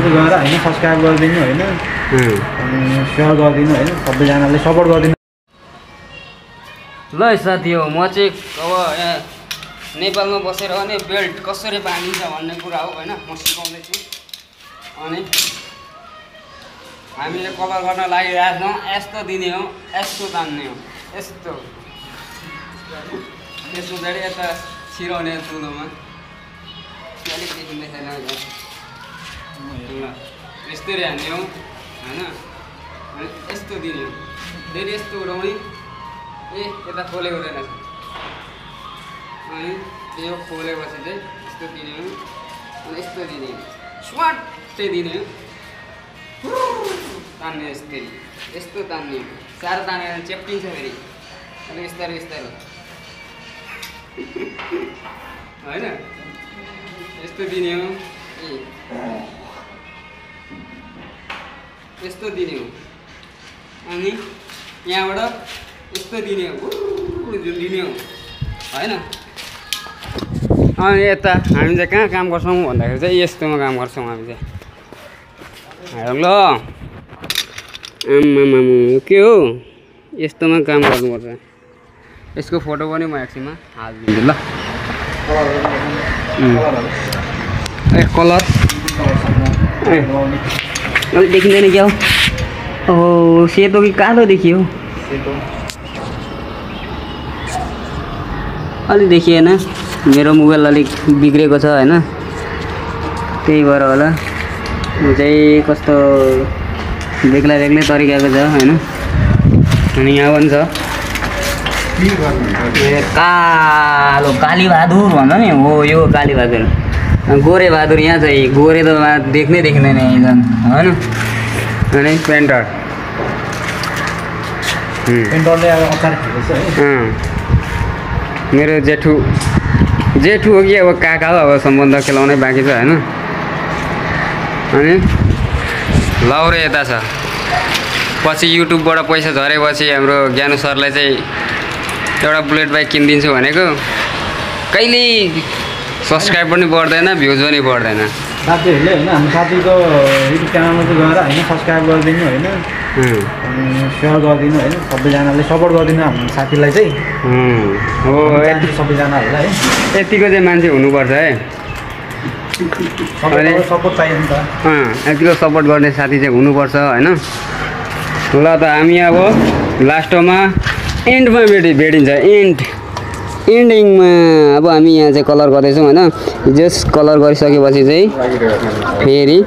चाहिँ गएर हैन सब्स्क्राइब गरिदिनु हैन अनि शेयर गरिदिनु हैन सबैजनाले सपोर्ट गरिदिनु। ल साथी हो म चाहिँ अब यहाँ नेपालमा बसेर भने बेल्ट कसरी बाँधिन्छ भन्ने कुरा हो हैन म सिकाउँदै छु। अनि हामीले कभर गर्न लागिरहेको छौँ। यस्तो दिने हो, यस्तो तान्ने हो, यस्तो यसो गरी यता छिराउने तुलोमा अलिक देखिँदै छैन ल यस्तरी हान्ने हो हैन। अनि यस्तो दिने हो, फेरि यस्तो उडाउने यता खोलेको रहेछ अनि यो खोलेपछि चाहिँ यस्तो दिने हो अनि यस्तो दिने हो स्वाटै दिने हो तान्ने यस्तरी यस्तो तान्ने हो। साह्रो तानेर चेप्टिन्छ फेरि अनि यस्तरी यस्तरी होइन यस्तो दिने हो यस्तो दिने हो अनि यहाँबाट यस्तो दिने हो झुन्डिने हो होइन। अनि यता हामी चाहिँ कहाँ काम गर्छौँ भन्दाखेरि चाहिँ यस्तोमा काम गर्छौँ हामी चाहिँ ल आम्मामाम के हो यस्तोमा काम गर्नुपर्छ। यसको फोटो पनि म एकछिनमा हालिदिन्छु ल। ए कलर अलिक देखिँदैन क्या हो ओहो सेतो कि कालो देखियो अलिक देखिएन मेरो मोबाइल अलिक बिग्रेको छ होइन त्यही भएर होला। म चाहिँ कस्तो बेग्ला बेग्लै तरिकाको छ होइन। अनि यहाँ पनि छ कालो काली बहादुर भन्छ नि हो यो काली बहादुर। गोरे बहादुर यहाँ चाहिँ गोरे त देख्नै देखिँदैन यहीँ होइन। अनि पेन्टर मेरो जेठु हो कि अब काका हो अब सम्बन्ध खेलाउनै बाँकी छ होइन। अनि लौरे यता छ पछि युट्युबबाट पैसा झरेपछि हाम्रो ज्ञानु सरलाई चाहिँ एउटा बुलेट बाइक किनिदिन्छु भनेको कहिले सब्सक्राइब पनि बढ्दैन भ्युज पनि बढ्दैन। साथीहरूले होइन हाम्रो साथीको युट्युब च्यानलमा चाहिँ गएर होइन सब्सक्राइब गरिदिनु होइन अनि सेयर गरिदिनु होइन सबैजनाले सपोर्ट गरिदिनु हाम्रो साथीलाई चाहिँ हो सबैजनाहरूलाई है यतिको चाहिँ मान्छे हुनुपर्छ है। सपोर्ट चाहियो नि त यतिको सपोर्ट गर्ने साथी चाहिँ हुनुपर्छ होइन। ल त हामी अब लास्टमा एन्डमा भेटिन्छ एन्डिङमा अब हामी यहाँ चाहिँ कलर गर्दैछौँ होइन। जस कलर गरिसकेपछि चाहिँ फेरि